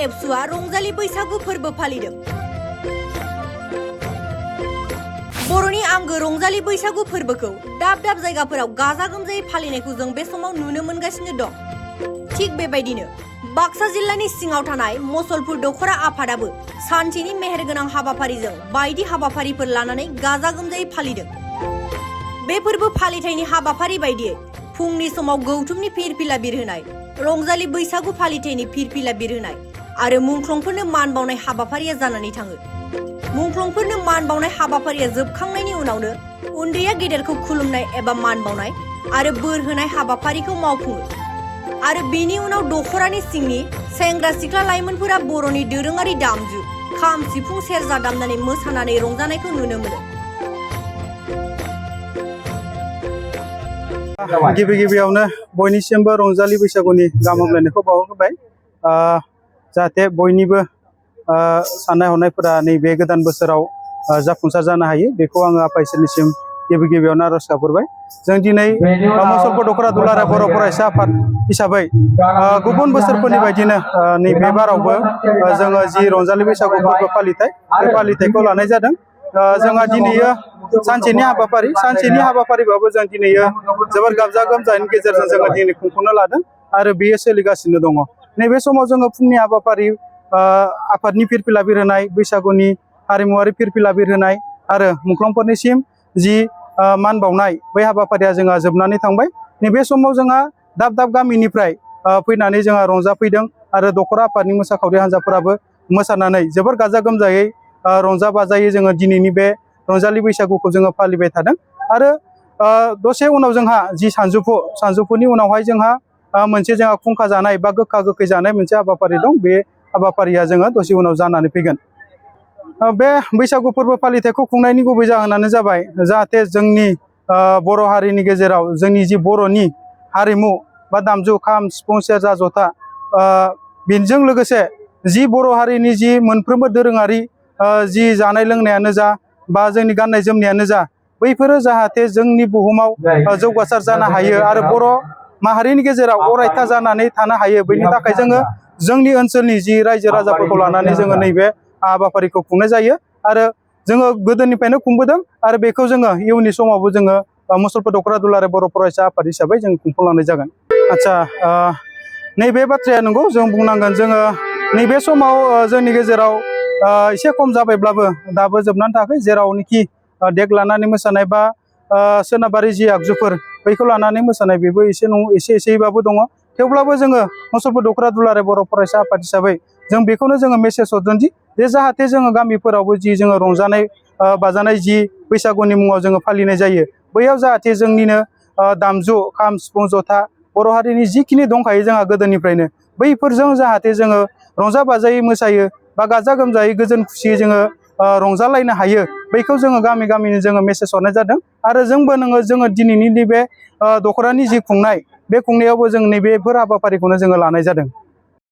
एबसुआ रंजालि बैसागु फोरबो फालिदों। बर'नि आंगो रंजालि बैसागु फोरबोखौ दाब दाब जायगाफोराव गाजा गोमजायै फालिनायखौ जों बे समाव नुनो मोनगासिनो दं। थिग बेबायदिनो बाक्सा जिल्लानि सिङाव थानाय मसलपुर दखरा आफादाबो सानसेनि मेहेरगोनां हाबाफारिजों बायदि हाबाफारिफोर लानानै गाजा गोमजायै फालिदों। बे फोरबो फालिथायनि हाबाफारि बायदियै फुंनि समाव गौथुमनि फिरफिला बिरहोनाय, रंजालि बैसागु फालिथायनि फिरफिला बिरहोनाय आरो मुंख्लंफोरनो मान बावनाय हाबाफारिया जानानै थाङो। मुंख्लंफोरनो मान बावनाय हाबाफारिया जोबखांनायनि उनावनो उन्दैया गेदेरखौ खुलुमनाय एबा मान बावनाय आरो बोर होनाय हाबाफारिखौ मावफुङो। आरो बेनि उनाव दखरानि सिंनि सेंग्रा सिख्ला लाइमोनफोरा बर'नि दोरोङारि दामजु खाम, सिफुं, सेरजा दामनानै मोसानानै रंजानायखौ नुनो मोनो। गिबि गिबियावनो बयनिसिमबो रंजालि बैसागुनि गाहाम हामलायनायखौ बावहरबाय। जाहाथे बयनिबो साननाय हनायफोरा नैबे गोदान बोसोराव जाफुंसार जानो हायो, बेखौ आङो आफा इसोरनिसिम गिबि गिबियावनो आरज गाबहरबाय। जों दिनै मसलपुर दखरा दुलाराय बर' फरायसा आफाद हिसाबै गुबुन बोसोरफोरनि बायदिनो नैबे बारावबो जोङो जि रंजालि बैसागु फोरबो फालिथाय, बे फालिथायखौ लानाय जादों। जोंहा दिनैयो सानसेनि हाबाफारिबाबो जों दिनैयो जोबोर गाजा गोमजानि गेजेरजों जोङो दिनै खुंफुंनो लादों आरो बेयो सोलिगासिनो दङ। नैबे समाव जोङो फुंनि हाबाफारि आफादनि फिरफिला बिरहोनाय, बैसागुनि हारिमुवारि फिरफिला बिरहोनाय आरो मुंख्लंफोरनिसिम जि मान बावनाय, बै हाबाफारिया जोंहा जोबनानै थांबाय। नैबे समाव जोंहा दाब दाब गामिनिफ्राय फैनानै जोंहा रंजाफैदों आरो दखरा आफादनि मोसाखावरि हान्जाफोराबो मोसानानै जोबोर गाजा गोमजायै रंजा बाजायै जोङो दिनैनि बे रंजालि बैसागुखौ जोङो फालिबाय थादों। आरो दसे उनाव जोंहा जि सानजौफुनि उनावहाय जोंहा मोनसे जोंहा खुंखा जानाय बा गोखा गोखै जानाय मोनसे हाबाफारि दं। बे हाबाफारिया जोङो दसे उनाव जानानै फैगोन। बे बैसागु फोरबो फालिथायखौ खुंनायनि गुबै जाहोनानो जाबाय जाहाथे जोंनि बर' हारिनि गेजेराव जोंनि जि बर'नि हारिमु बा दामजु खाम, सिफुं, सेरजा, जथा, बेजों लोगोसे जि बर' हारिनि जि मोनफ्रोमबो दोरोङारि जि जानाय लोंनायानो जा बा जोंनि गाननाय जोमनायानो जा, बैफोरो जाहाथे जोंनि बुहुमाव जौगासार जानो हायो आरो बर' माहारिनि गेजेराव अरायथा जानानै थानो हायो। बेनि थाखाय जोङो जोंनि ओनसोलनि जि रायजो राजाफोरखौ लानानै जोङो नैबे हाबाफारिखौ खुंनाय जायो आरो जोङो गोदोनिफ्रायनो खुंबोदों आरो बेखौ जोङो इयुननि समावबो जोङो मसलपुर दखरा दुलाराय बर' फरायसा आफाद हिसाबै जों खुंफुंलांनाय जागोन। आदसा, नैबे बाथ्राया नंगौ, जों बुंनांगोन जोङो नैबे समाव जोंनि गेजेराव एसे खम जाबायब्लाबो दाबो जोबनानै थायाखै। जेरावनोखि देक लानानै मोसानाय बा सोनाबारि जि आगजुफोर बैखौ लानानै मोसानाय, बेबो एसे एसेबाबो दङ। थेवब्लाबो जोङो मसलपुर दखरा दुलाराय बर' फरायसा आफाद हिसाबै जों बेखौनो जोङो मेसेज हरदोंदि जाहाथे जोङो गामिफोरावबो जि जोङो रंजानाय बाजानाय जि बैसागुनि मुङाव जोङो फालिनाय जायो, बैयाव जाहाथे जोंनिनो दामजु खाम, सिफुं, जथा बर' हारिनि जिखिनि दंखायो जोंहा गोदोनिफ्रायनो, बैफोरजों जाहाथे जोङो रंजा बाजायै मोसायो बा गाजा गोमजायै गोजोन खुसियै जोङो रंजालायनो हायो, बैखौ जोङो गामि गामिनो जोङो मेसेज हरनाय जादों। आरो जोङो दिनैनि नैबे दखरानि जि खुंनाय, बे खुंनायावबो जों नैबेफोर हाबाफारिखौनो जोङो लानाय जादों।